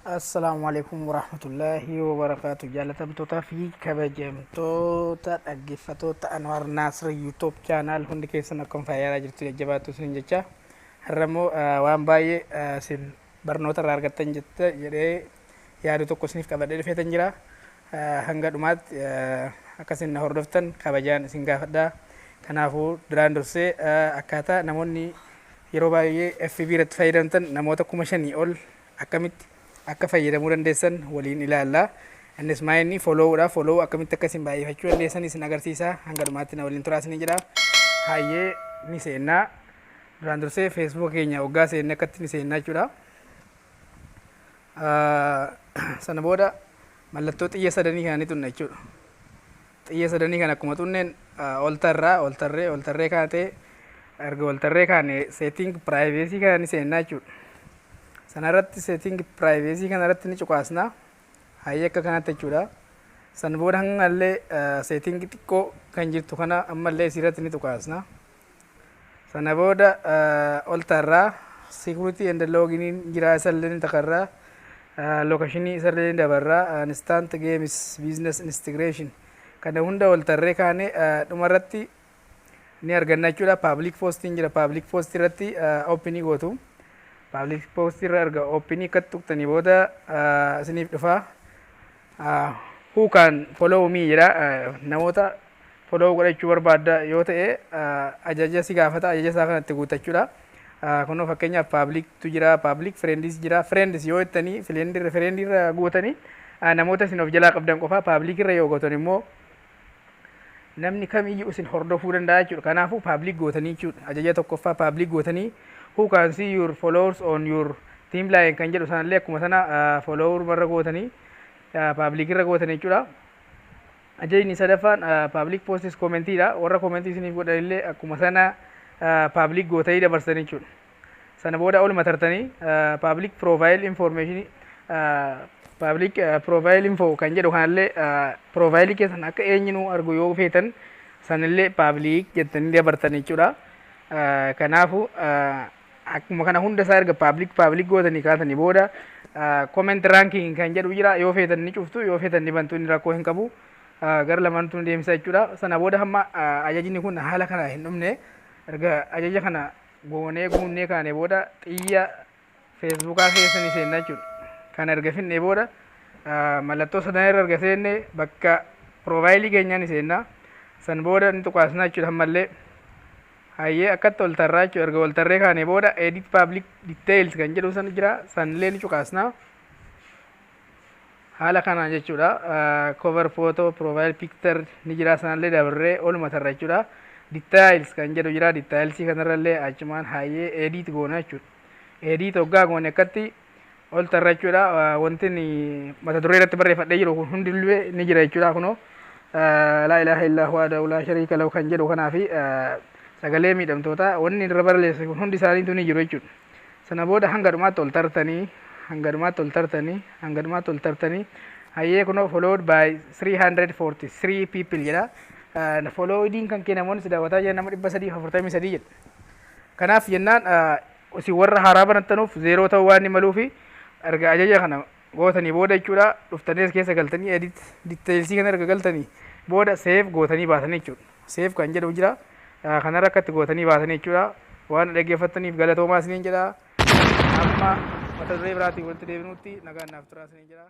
Assalaamu alaikum warahmatullaahi wabarakaatu. Jaalatamtootaa fi kabajamtoota dhaggeeffattoota Anwar Naasir YouTube channel, hundi keessan akkam fayyaa jirtu? Jajjabaattu isin jecha. Har'a immoo waan baay'ee isin barnoota irraa argattan jette jedhee yaadu tokko isiniif qabadhee dhufeetan jira. Hanga dhumaatti akka isin na hordoftan kabajaan isin gaafadha. Kanaafuu duraan dursee akkaataa namoonni yeroo baay'ee FB irratti fayyadamtan namoota 5,000 ol akkamitti akka fayyadamuu dandeessan waliin ilaalla. Innis maa inni followdha. Follow akkamitti akka isin baay'ifachuu dandeessan isin agarsiisa. Hanga dhumaatti na waliin turaa isin jedha. Hayyee, ni seennaa. Duraan dursee Facebook keenya waggaa seennee akkatti ni seennaa jechuudha. Sana booda mallattoo xiyya sadanii kana ni tunna jechuudha. Xiyya sadanii kana akkuma tunneen ol tarraa, ol tarree, ol tarree kaatee, erga ol tarree kaane setting privacy kana ni seennaa jechuudha. Sanarratti setting privacy kanarratti ni cuqaasna. Hayyee, akka kanatti jechuudha. San booda hangallee setting xiqqoo kan jirtu kana ammallee isirratti ni tuqaasna. Sana booda ol tarraa, security and login jira, isallee ni takarraa, location isallee ni dabarraa, instant games, business integration kana hunda ol tarree kaane dhumarratti ni arganna jechuudha. Public posting jira. Public post irratti open gootu. Public post irra erga open akka tuqxanii booda isiniif dhufa. "Who can follow me" jedha. Namoota follow godhachuu barbaadda yoo ta'e ajaja si gaafata, ajaja isaa kanatti guuttachuudha. Kunoo fakkeenyaaf public tu jira, public, friends jira. Friends yoo jettanii friend irra guutanii namoota isin of jalaa qabdan qofa. Public irra yoo gootan immoo namni kamiyyuu isin hordofuu danda'a jechuudha. Kanaafuu public gootanii jechuudha. Ajaja tokkoffaa public gootanii, "Who can see your followers on your timeline" kan jedhu sanallee akkuma sana follower irra gootanii public irra gootanii jechuudha. Ajajni sadaffaan public posts commentiidha. Warra commentii isiniif godhanillee akkuma sana public gootanii dabarsanii jechuudha. Sana booda oluma tartanii public profile information, public profile info kan jedhu kanallee profile keessan akka eenyinuu argu yoo feetan sanillee public jettanii dabartan jechuudha. Kanaafu akkuma kana hunda isaa erga public public gootanii kaatanii booda comment ranking kan jedhu jira. Yoo feetan ni cuftu, yoo feetan ni bantu, inni rakkoo hin qabu. Gara lamaantu ni deemsa jechuudha. Sana booda hamma ajajni kun haala kana hin dhumne, erga ajaja kana goonee guunnee kaane booda xiyya Facebookaa keessa ni seenna jechuudha. Kana erga finnee booda mallattoo sadan irra erga seenne bakka profileii keenyaa ni seenna. San booda ni tuqaasna jechuudha ammallee. Hayyee, akkatti ol tarraa jechuudha. Erga ol tarree kaane booda edit public details kan jedhu san jira. Sanillee ni cuqaasna. Haala kanaan jechuudha. Cover photo, profile picture ni jira, sanallee dabarree oluma tarra jechuudha. Details kan jedhu jira. Detailsii kanarrallee achumaan hayyee edit goona jechuudha. Edit hoggaa goone akkatti ol tarra jechuudha. Wanti mata duree irratti barreeffadhee jiru kun hundillee ni jira jechuudha. Kunoo "Laa ilaaha illaa huwa laa shariika lahu" kan jedhu kanaa fi sagalee miidhamtoota wanni irra barreesse kun hundi isaaniitu ni jiru jechuudha. Sana booda hanga dhumaatti ol tartanii, hanga dhumaatti ol tartanii, hanga dhumaatti ol tartanii, hayyee, kunoo "Followed by 343 people" jedha. Followediin kan kee namoonni si daawwataa jiran nama 343 jedha. Kanaaf jennaan isin warra haaraa banattanuuf zero ta'uu waan ni maluufi erga ajaja kana gootanii booda jechuudha, dhuftanii as keessa galtanii edit detailsii kana erga galtanii booda save gootanii baatanii jechuudha. Save kan jedhu jira. Kanarra akkatti gootanii baatanii jechuudha. Waan dhaggeeffattaniif galatoomaa isiniin jedha. Amma mata duree biraatiin walitti deebinutti nagaan naaf turaa isiniin jedha.